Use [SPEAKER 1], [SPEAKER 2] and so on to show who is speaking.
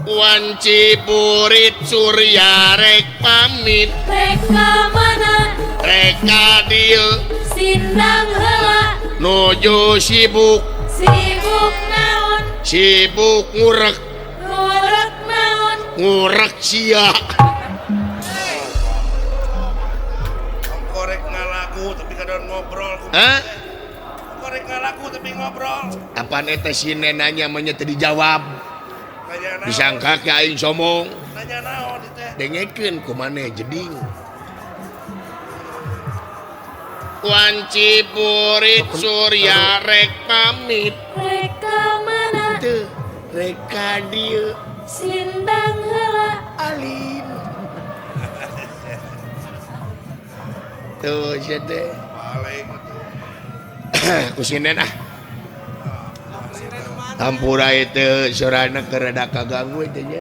[SPEAKER 1] Wanci burit Surya rek pamit.
[SPEAKER 2] Rek ka mana?
[SPEAKER 1] Rek ka dieu.
[SPEAKER 2] Sindang heula.
[SPEAKER 1] Nuju sibuk.
[SPEAKER 2] Sibuk naon?
[SPEAKER 1] Sibuk ngurek.
[SPEAKER 2] Ngurek naon?
[SPEAKER 1] Ngurek sia.
[SPEAKER 3] Korek ngalagu tapi kadang ngobrol.
[SPEAKER 1] Hah?
[SPEAKER 3] Korek ngalagu tapi ngobrol.
[SPEAKER 1] Apaan eta si nanya mah nya teu dijawab.
[SPEAKER 3] Nanya naon?
[SPEAKER 1] Disangka ke aing sombong.
[SPEAKER 3] Nanya naon ieu teh?
[SPEAKER 1] Dengekeun ku maneh jeding. Wanci burit Surya rek pamit.
[SPEAKER 2] Rek ka mana?
[SPEAKER 1] Teu rek ka dieu.
[SPEAKER 2] Sindang heula.
[SPEAKER 1] Alin. Tuh sia teh.
[SPEAKER 3] Balik.
[SPEAKER 1] Ku sinden ah. Hampura itu sorana keur rada kaganggu teh nya.